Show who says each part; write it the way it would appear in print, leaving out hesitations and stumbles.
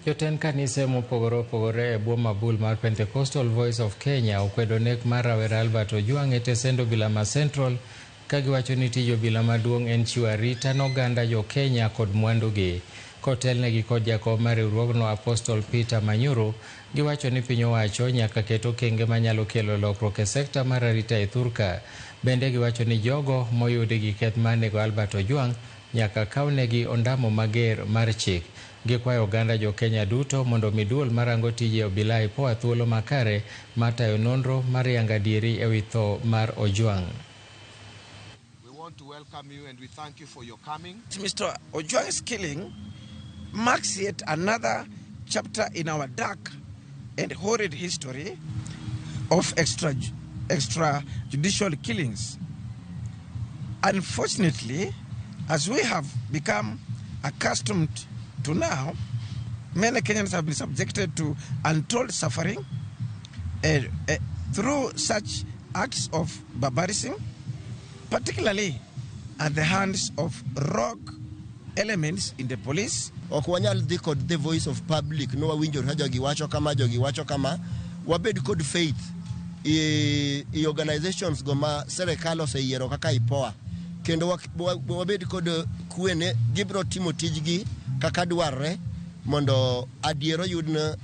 Speaker 1: Jotend kanise mopogore opogore e bwo mabul mar Pentecostal Voice of Kenya okwedo nek mar rawera Albert Ojwang e tesend obila ma Central ka giwacho ni tij obila maduong' en chiwo arita ne oganda jo Kenya kod mwandugi. Kotelnegi kod jakom mar riwruogno Apostle Peter Manyuru, giwacho ni piny owacho nyaka ket okenge manyalo kelo lokruok e sekta mar arita e thurka. Bende giwacho ni jogo moyudi gi keth mar nego Albert Ojwang nyaka kawnegi ondamo mager mar chik. Gikwayo oganda jo Kenya duto mondo omi duol marango tije obila IPOA thuolo makare mar tayo nonro mar yango adieri ewi tho mar Ojwang.
Speaker 2: We want to welcome you and we thank you for your coming.
Speaker 3: Mr. Ojwang's killing marks yet another chapter in our dark and horrid history of extrajudicial killings. Unfortunately, as we have become accustomed to now, many Kenyans have been subjected to untold suffering through such acts of barbarism, particularly at the hands of rogue elements in the police.
Speaker 4: Ok wanyal dhi kod the voice of public no wawinjo ka jogi wacho kama, jogi wacho kama. Wabed kod faith i organizations go ma serikal oseyiero kaka IPOA, kendo wabed kod kwe ne gibiro timo tijgi kaka dwarre mondo adier oyud ne.